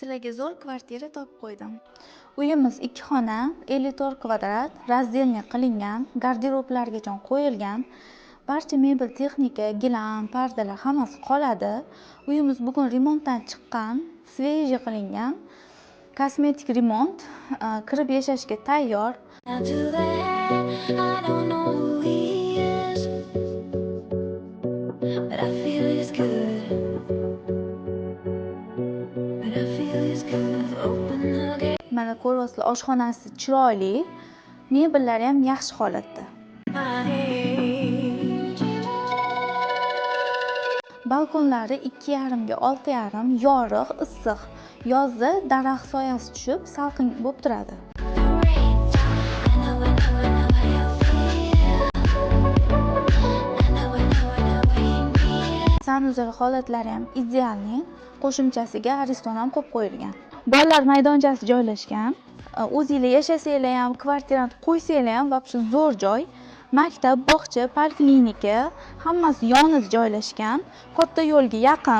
Sizlarga zo'r kvartira topib qo'ydim. Uyimiz ikki xona, 54 kvadrat, раздельный qilingan, garderoblargacha qo'yilgan. Barcha mebel, texnika, gilam, pardalar hammasi qoladi. Uyimiz bugun remontdan chiqqan, свежий qilingan. Kosmetik remont, kirib yashashga tayyor. Down to the head, I don't know who he is, but I feel it's good. But I feel it's good. Open the gate. Mana, ko'ryapsizlar, oshxonasi chiroyli, mebellari ham yaxshi holatda. My age. Balkonlari 2,5 ga 6,5, yorug', issiq. Yozda daraxt soyasi tushib, salqin bo'lib turadi. The raindrop. I know, I know, I know how you feel. I know, I know, I know what you need. Санузел holatlari ham идеальный. Qo'shimchasiga Ariston ham qo'yib qo'yilgan. Bolalar maydonchasi joylashgan. O'zinglar yashasanglar ham, kvartirani qo'ysanglar ham, вообще zo'r joy. Maktab, bog'cha, poliklinika hammasi yonida joylashgan. Katta yo'lga yaqin.